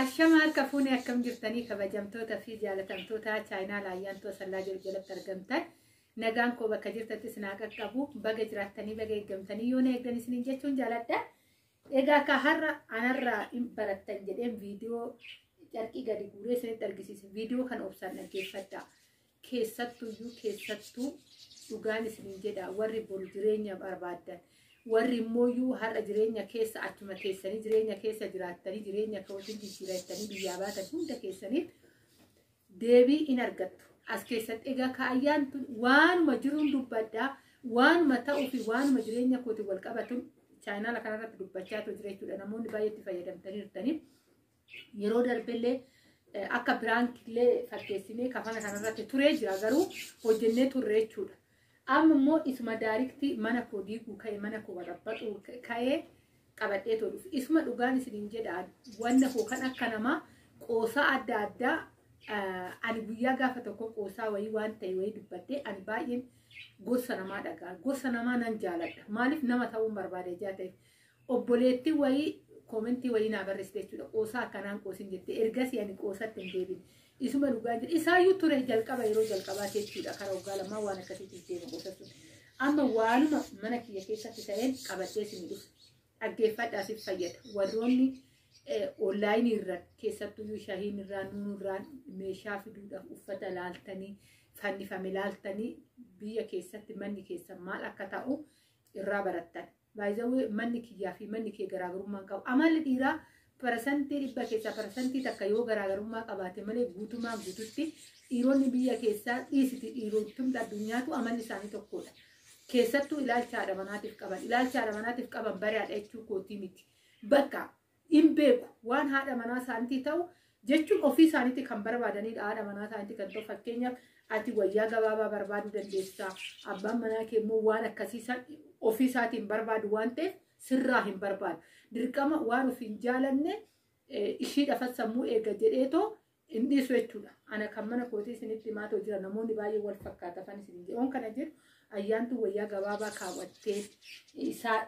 Ashama harka fuunee, akkam jirtanii, kabajamtoota fi jaalatamtoota chaayinaa laayyaantoo sallaa jiru jalatti argamtan? Nagaan koo bakka jirtatti isin haa qaqqabu. Baga jiraattanii, baga eeggamtanii, yoo na eegdan isiniin jechuun jaaladha. Egaa akka har'a anarraa hin barattan jedheen viidiyoo carqii gadi guuree isinitti argisiise. Viidiyoo kana obsaan dhaggeeffadha. Keessattuyyuu keessattuu dhugaan isiniin jedha, warri boru jireenya barbaaddan, warri immooyyuu har'a jireenya keessa achuma teessanii jireenya keessa jiraattanii jireenya kootiin jijjiirattanii biyyaa baatan hunda keessaniif deebii in argattu. As keessatti egaa kaayyaan tun waanuma jiruun dubbadhaa, waanuma ta'uu fi waanuma jireenya kootiin wal qabatuun chaayinaala kanarratti dubbachaa jira jechuudha. Namoonni baay'ee itti fayyadamtaniirtanii. Yeroo darbellee akka biraankillee fakkeessinee kafana kanarratti turee jira, garuu hojjennee turre jechuudha. Amma immoo isuma direct mana koo diiguu ka'e, mana koo barabbaxuu ka'ee qabadhee toluuf isuma dhugaan isiniin jedha. Wanna koo kan akka namaa qoosaa adda addaa, ani guyyaa gaafa tokko qoosaa wayii waan ta'e wayii dubbadhee, ani baay'een gorsa namaa dhagaa, gorsa namaa nan jaaladha. Maaliif nama ta'uun barbaade ijaa ta'eef, obboleettii wayii comment wayii naa barreessite jechuudha. Qoosaa akkanaan qoosin jette. Ergasii ani qoosatti hin deebine. Isuma dhugaa jedhe. Isaayyuu ture jalqaba, yeroo jalqabaati jechuudha. Karaa waggaa 2 waan akkasiitiif deema qoosa sun. Amma waanuma mana kiyya keessatti ta'een qabadhee isin dhufe. Dhaggeeffadhaa, siif fayyada. Warroonni online irraan, keessattuyyuu Shein irraa, Noon irraan meeshaa fiduudhaaf uffata laaltanii, fannifame laaltanii, biyya keessatti manni keessan maal akka ta'u irraa barattan. Baay'ee manni kiyyaa fi manni kee garaagarummaa qabu. Amalli dhiiraa 100% keessaa 1% yoo garaagarummaa qabaate malee, guutumaan guututti dhiironni biyya keessaa dhiisiti, dhiirottumti addunyaatu amalli isaanii tokkodha. Keessattuu ilaalcha haadha manaatiif qaban. Ilaalcha haadha manaatiif qaban baraadha jechuu kootii miti. Bakka hin beeku waan haadha manaa isaaniitii ta'u jechuun ofii isaaniitti kan barbaadanidha. Haadha manaa isaaniitti kan ta'u, fakkeenyaaf, ati wayyaa gabaabaa barbaaduu dandeessaa. Abbaan manaa kee immoo waan akkasii ofii isaatiin barbaadu waan ta'eef sirraa hin barbaadu. Dirqama waan ofii hin jaalanne ishii dhafat sammuu eega jedheetoo hin dhiisu jechuudha. Ana kan mana kootii isinitti himaatoo jira, namoonni baay'ee wal fakkaatafan isin jedhu. Kana jedhu, ayyaantu wayyaa gabaabaa kaawwattee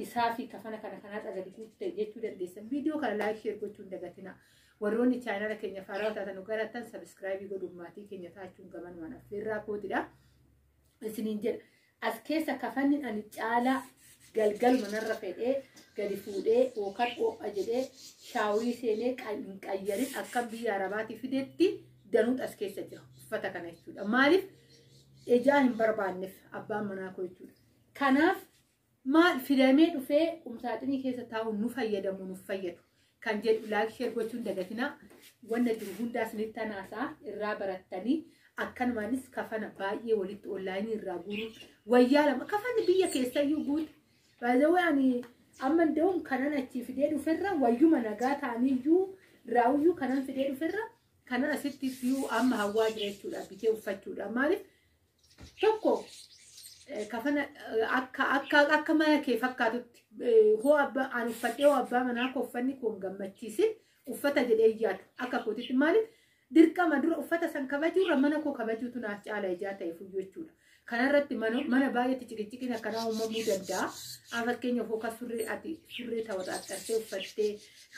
isaa fi kafana kana kanarra gadi guutte jechuu dandeessan. Viidiyoo kana like, share gochuun dagatina. Warroonni chaayinaala keenya faaraa taatan garattan subscribe godhuun maatii keenya taachuun gamanumaan affeerraa kootidha. Isiniin jedha. As keessa kafanni ani caalaa galgaluma narra fedhee gadi fuudhee yookaan ho'a jedhee shower seenee hin qayyarin akkam biyya arabaatii fidetti danuut as keessa jira uffata kana jechuudha. Maaliif ijaa hin barbaanneef abbaan manaa koo jechuudha. Kanaaf maal fidamee dhufee qumsaaxinii keessa taa'uun nu fayyadamu, nuuf fayyadu kan jedhu like, share gochuun dagatinaa. Wanna jiru hundaa isinitti tanaasaa irraa barattanii, akkanumaanis kafana baay'ee walitti online irraa guuruu, wayyaa lama kafanni biyya keessayyuu guute. Baay'ee ani amma da'uun kanan achii fidee dhuferra wayyuma nagaa ta'aniyyuu raawuyyuu kanan fidee dhuferra kanan asitti iyyuu amma hawwaa jira jechuudha, bitee uffachuudha. Maaliif tokko kafana akka akka akka mana kee fakkaatutti hoo abbaa ani uffadhee, hoo abbaa manaa koo uffanni koo hin gammachiisin uffata jedhee yaadu akka kootitti. Maaliif dirqama dura uffata san kabajuurra mana koo kabajuutu naaf caala ijaa ta'e fuyyuu jechuudha. Kanarratti mana baay'eetti ciqiciqiin akkanaa uumamuu danda'a. An fakkeenyaaf hooka surree, ati surree tawaxaaxartee uffattee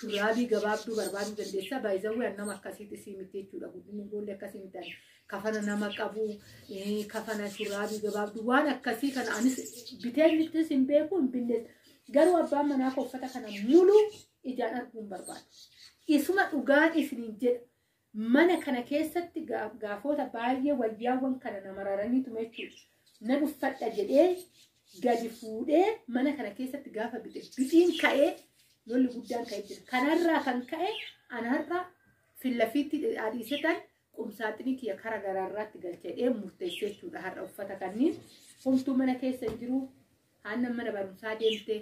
shurraabii gabaabduu barbaaduu dandeessa. Baay'izawwee nama akkasiitti sii miti jechuudha. Guddinni goollee akkasii miti. Kafana nama qabu, kafana shurraabii gabaabduu waan akkasii kana anis biteenittis hin beeku, hin binnees. Garuu abbaan manaa koo uffata kana muluu ijaan arguu hin barbaadu. Isuma dhugaan isiniin jedha. Mana kana keessatti gaafoota baay'ee wayyaawwan kana nama raraniitu jechuudha. Nan uffadha jedhee gadi fuudhee mana kana keessatti gaafa bite bixiin ka'ee lolli guddaan ka'ee jira. Kanarraa kan ka'e ana har'a fillafiitti adiisetan qumsaaxinii kiyya kara garaarraatti galchee murteessee jechuudha. Har'a uffata kanniin homtuu mana keessa hin jiru. Aannan mana barumsaa deemte,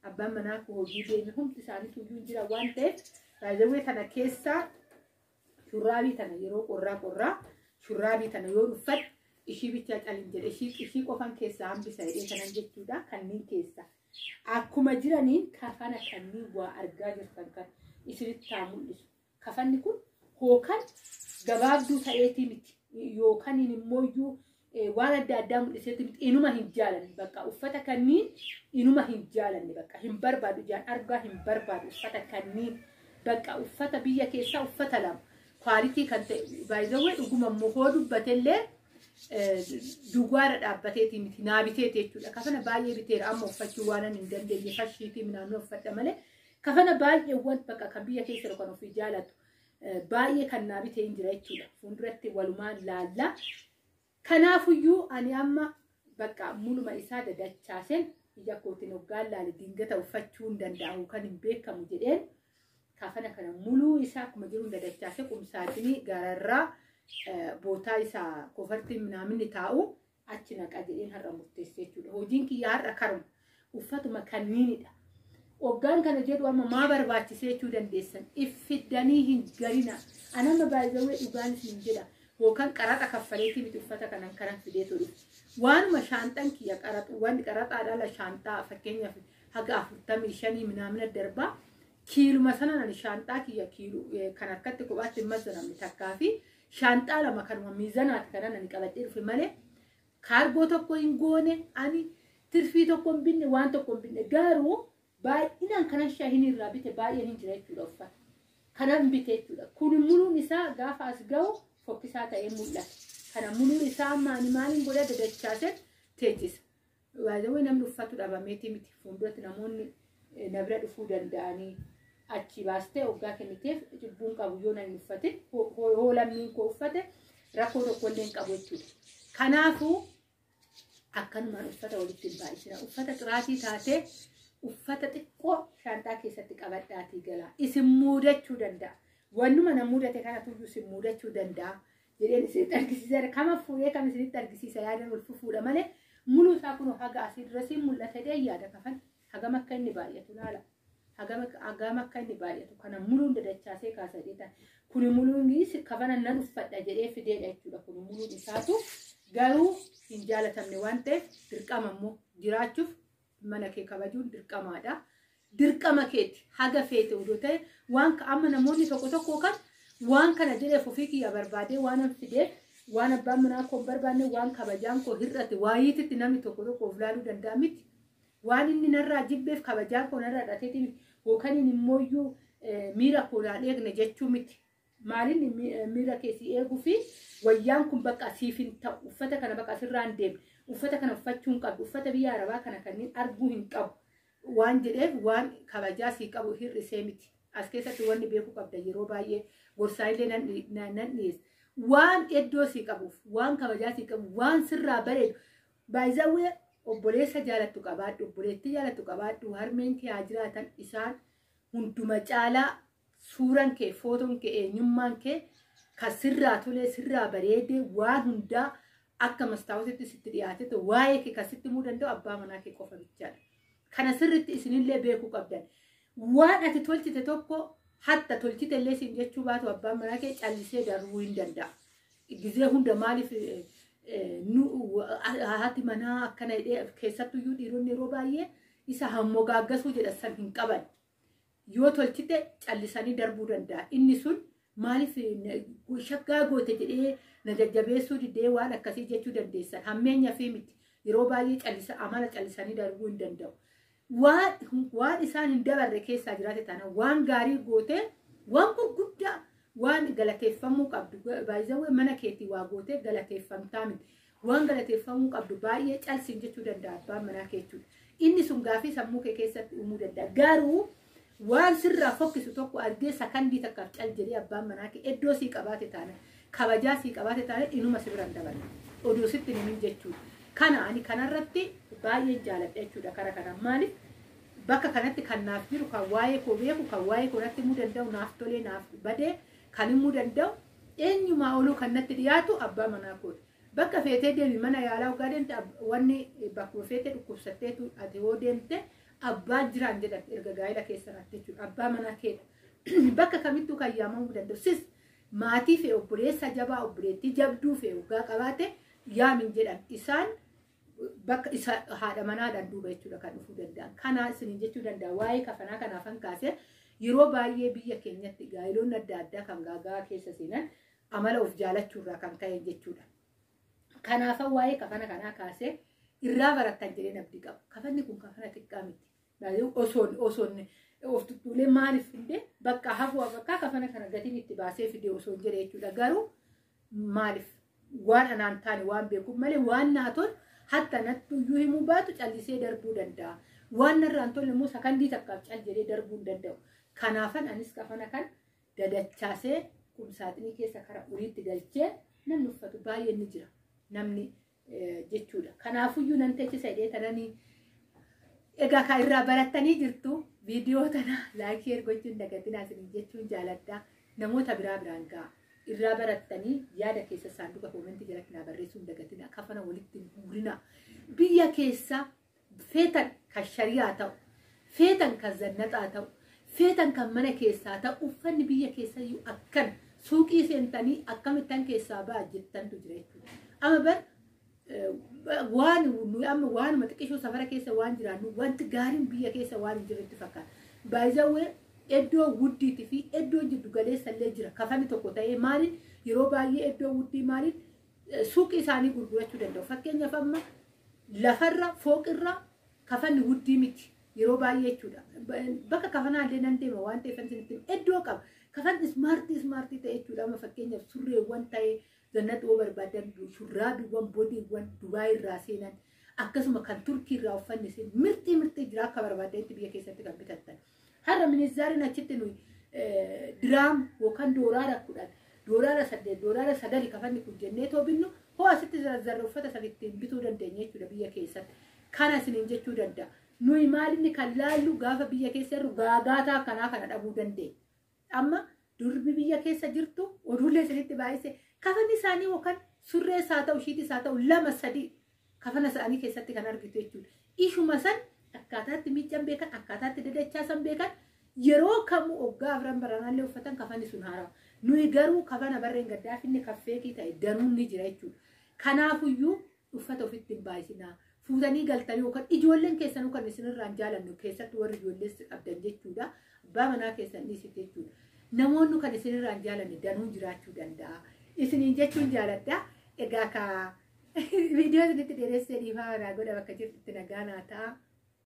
abbaan manaa koo hojii deeme, humti isaanii tuyyuu hin jira waan ta'eef, baay'ee kana keessaa shurraabii tana yeroo qorraa qorraa shurraabii tana yoo uffadhe ishii bichaa calin jedhe, ishii qofan keessaa hambisa jedhee kanan jechuudha. Kanneen keessa akkuma jiraniin kafana kanneen waa argaa jirtan kan isinitti haa mul'isu. Kafanni kun hookan gabaabduu ta'eetii miti, yookaan immoo waan adda addaa mul'iseetii miti. Inuma hin jaalanne bakka uffata kanniin, inuma hin jaalanne bakka, hin barbaadu, ijaan argaa hin barbaadu uffata kanniin. Bakka uffata biyya keessaa uffata lama quality kan ta'e baay'ee dhuguma immoo hoo dubbatellee duwwaara dhaabbateeti miti naa biteeti jechuudha. Kafana baay'ee biteera amma uffachuu waan hin dandeenye fashiitii naannoo uffadha malee kafana baay'eewwan bakka kan biyya keessa kan ofii jaalatu baay'ee kan naa bitee hin jira jechuudha. Fuulduratti walumaan laalla. Kanaafuyyuu ani amma bakka muluma isaa dadachaaseen ija kootiin hoggaan laale dingata uffachuu hin danda'u kan hin beekamu jedheen kafana kana muluu isaa akkuma jiruun dadachaasee qumsaatinii gararraa bootaa isaa kofartiin minaaminni taa'u achi naqa jedheen har'a murteesse jechuudha. Hojiin kiyya har'a karuma uffatuma kanniinidha. Hoggaan kana jedhu amma maa barbaachisee jechuu dandeessan iffiddanii hin garina. Anama baay'ee dhugaan isin jedha. Yookaan qaraxa kaffaleetii miti uffata kanan kanan fidee tolu. Waanuma shaanxaan kiyya qaraxu wanti qaraxaadha ala shaanxaa fakkeenyaaf haga 45 minaamina darbaa kiiluma sana ani shaanxaa kiyya kiilu kan harkatti kophaatti hin mazzanamne takkaa fi shaanxaa lama kanuma miizanaati kanan ani qabadhee dhufe malee kaargoo tokko hin goone ani tirfii tokko hin binne waan tokko hin binne garuu baay'inaan kanan shaahin irraa bite baay'een hin jira jechuudha uffata. Kanan bite jechuudha. Kun muluun isaa gaafa as ga'u fokkisaa ta'ee mul'ata. Kana muluun isaa amma ani maaliin godha dadachaasee teechisa. Waayee namni uffatu dhabameeti miti fuulduratti namoonni na bira dhufuu danda'anii achi baastee hoggaa kenniteef cubbuun qabu yoo nan uffatin hoo lammiin koo uffate rakkoo tokko illee hin qabu jechuudha. Kanaafuu akkanumaan uffata walitti hin baay'isina. Uffata xiraatii taatee uffata xiqqoo shaanxaa keessatti qabadhaatii galaa. Isin muudachuu danda'a. Wannuma na muudate kanatu isin muudachuu danda'a. Jedheen isinitti argisiisa. Kama fuudhee kam isinitti argisiisa yaadan ol fufuudha malee muluu isaa kun haga asii durasiin mul'ata jedhee yaada kafan hagam akka inni baay'atu laala. Hagam akka inni baay'atu kana muluun dadachaasee kaasa jedhee kuni muluun kafana nan uffadha jedhee fideedha jechuudha. Kuni muluun isaatu garuu hin jaalatamne waan ta'eef dirqama immoo jiraachuuf mana kee kabajuun dirqamaadha. Dirqama keeti haga feete odoo ta'e waan amma namoonni tokko tokko kan waan kana jedheef ofii kiyya barbaadee waan an fideef waan abbaan manaa koo hin barbaanne waan kabajaan koo hir'ate waayiititti namni tokko tokko of laaluu danda'a miti. Waan inni narraa jibbeef kabajaan koo narraa dhateeti miti. Yookaan inni immoo miira koo naan eegne jechuu miti. Maaliin miira keessi eeguu fi wayyaan kun bakka siif hin ta'u uffata kana bakka asirraa hin deemne uffata kana uffachuu hin qabdu uffata biyya arabaa kana kanneen arguu hin qabu waan jedheef waan kabajaa sii qabu hir'isee miti. As keessatti wanni beekuu qabda yeroo baay'ee gorsaa illee nan dhiyeessa. Waan iddoo sii qabuuf waan kabajaa sii qabu waan sirraa bareedu baay'ee obboleessa jaalattu qabaadhu obboleettii jaalattu qabaadhu harmeen kee haa jiraatan isaan hunduma caalaa suuraan kee footoon kee eenyummaan kee kan sirraa tolee sirraa bareedee waan hundaa akka mastaawwatitti sitti dhiyaate waa'ee kee kan sitti himuu danda'u abbaa manaa kee qofa bichaadha. Kana sirriitti isinillee beekuu qabdan. Waan ati tolchite tokko hatta tolchite illee siin jechuu baatu abbaan manaa kee callisee darbuu hin danda'a. Gizee hunda maaliif haati manaa akkana jedhee keessattuyyuu dhiironni yeroo baay'ee isa hammogaaggasuu jedhan san hin qaban. Yoo tolchite callisanii darbuu danda'a. Inni sun maaliif shaggaa goote jedhee na jajjabeessuu didee waan akkasii jechuu dandeessan. Hammeenya fi miti. Yeroo baay'ee amala callisanii darbuu hin danda'u. Waan isaan hin dabarre keessaa jiraate taana waan gaarii goote waan gurguddaa waan galateeffamuu qabdu baay'ee mana keetii waa gootee galateeffamtaa miti. Waan galateeffamuu qabdu baay'ee calsiin jechuu danda'a abbaan manaa kee jechuudha. Inni sun gaafii sammuu kee keessatti uumuu danda'a. Garuu waan sirraa fokkisu tokko argee sakandii takkaaf cal jedhee abbaan manaa kee iddoo sii qabaate taana kabajaa sii qabaate taana inuma si biraan dabala. Oduu sitti himin jechuudha. Kana ani kanarratti baay'ee jaaladha jechuudha kara kanaan maaliif bakka kanatti kan naaf jiru kan waa'ee koo beeku kan waa'ee koo natti himuu danda'u naaf tolee naaf badee kan himuu danda'u eenyumaa oluu kan natti dhiyaatu abbaa manaa kooti. Bakka feetee deemi mana yaalaa hoggaa deemte wanni bakkuma feetee dhukkubsatteetu ati hoo deemte abbaa jiraan jedhan erga gaa'ela keessanaatti jechuudha. Abbaa manaa keedha. Bakka kamittuu kan yaamamuu danda'u. Sis maatii fee obboleessa jabaa obboleettii jabduu fee hoggaa qabaate yaamin jedhan isaan bakka isa haadha manaadhaan duuba jechuudha kan dhufuu danda'an. Kana isiniin jechuu danda'a waa'ee kafanaa kanaafan kaasee yeroo baay'ee biyya keenyatti gaa'iloonni adda addaa kan gaagaa keessa seenan amala of jaalachuurraa kan ka'e jechuudha. Kanaafan waa'ee kafana kanaa kaasee irraa barattan jedheen abdii qaba. Kafanni kun kafana xiqqaa miti. Osoon of tuttuulee maaliif fidee bakka hafuu bakka kafana kana gatiin itti baasee fidee osoo hin jedhe jechuudha. Garuu maaliif waan anaan taane waan beekuuf malee waan naa tolu hatta natti iyyuu himuu baatu callisee darbuu danda'a. Waan narraan tolle immoo sakandii takkaaf cal jedhee darbuu hin danda'u. Kanaafan anis kafana kan dadachaasee qumsaaxinii keessa kara uriitti galchee namni uffatu baay'een ni jira. Namni jechuudha. Kanaafuyyuu nan teechisa jedhee tananii egaa kan irraa barattanii jirtu viidiyoo tana laayikii ergochuun dagatinaa isin jechuun jaaladha. Namoota biraa biraan ga'a. Irraa barattanii yaada keessa saanduqa koomentii jalatti naa barreessuun dagatinaa. Kafana walitti hin guurinaa. Biyya keessa feetan kan shari'aa ta'u, feetan kan zannaxaa ta'u, feetan kan mana keessaa ta'u, uffanni biyya keessayyuu akkan suuqii seentanii akkamittan keessaa ba'a jettantu jira jechuudha. Amma bar waan nuyi amma waanuma xiqqishoo safara keessa waan jiraannu wanti gaariin biyya keessa waan hin jirretti fakkaata. Baay'izawwee iddoo wuddiitii fi iddoo jiddu galeessa illee jira. Kafanni tokko ta'ee maaliin yeroo baay'ee iddoo wuddii maaliin suuqii isaanii gurgurachuu danda'u. Fakkeenyaaf amma lafarra fooqirra kafanni wuddii miti yeroo baay'ee jechuudha. Bakka kafanaa illee nan deema waan ta'eef isinitti iddoo qaba. Kafan ismaartii ismaartii ta'e jechuudha. Amma fakkeenyaaf surreewwan ta'ee zannatoo barbaadan shurraabiiwwan bodiiwwan Dubaay irraa seenan akkasuma kan Turkii irraa uffanni seen mirxii mirxii jira akka barbaadanitti biyya keessatti kan bitattan. Har'a minizaariin achitti nuyi diraam yookaan dooraara 10 dooraara 8 dooraara 9 kafanni kun jennee too binnu hoo asitti zarzarra uffata san ittiin bituu dandeenya jechuudha biyya keessatti. Kana isiniin jechuu danda'a. Nuyi maalinni kan laallu gaafa biyya keessa jirru gaagaataa kanaa kana dhabuu dandeenya. Amma durbi biyya keessa jirtu oduulee isinitti baay'ise kafanni isaanii yookaan surree isaa ta'u shiitii isaa ta'u 2 3 kafana isaanii keessatti kan argitu jechuudha. Ishuma san akkaataatti miiccan beekan akkaataatti dadachaasan beekan yeroo kamuu hoggaa afran baranaallee uffatan kafanni sun haarawa. Nuyi garuu kafana barreen gaddaafinni kaffeekii ta'e danuun ni jira jechuudha. Kanaafuyyuu uffata ofitti hin baay'isinaa. Fuutanii galtanii yookaan ijoolleen keessanuu kan isinirraa hin jaalannu keessatti warri ijoollees qabdan jechuudha. Abbaa manaa keessan dhiisite jechuudha. Namoonni kan isinirraa hin jaalanne danuun jiraachuu danda'a. Isiniin jechuun jaaladha. Egaa ka viidiyoo isinitti dheeressee dhiifama naa godha bakka jirtutti nagaa naa ta'a.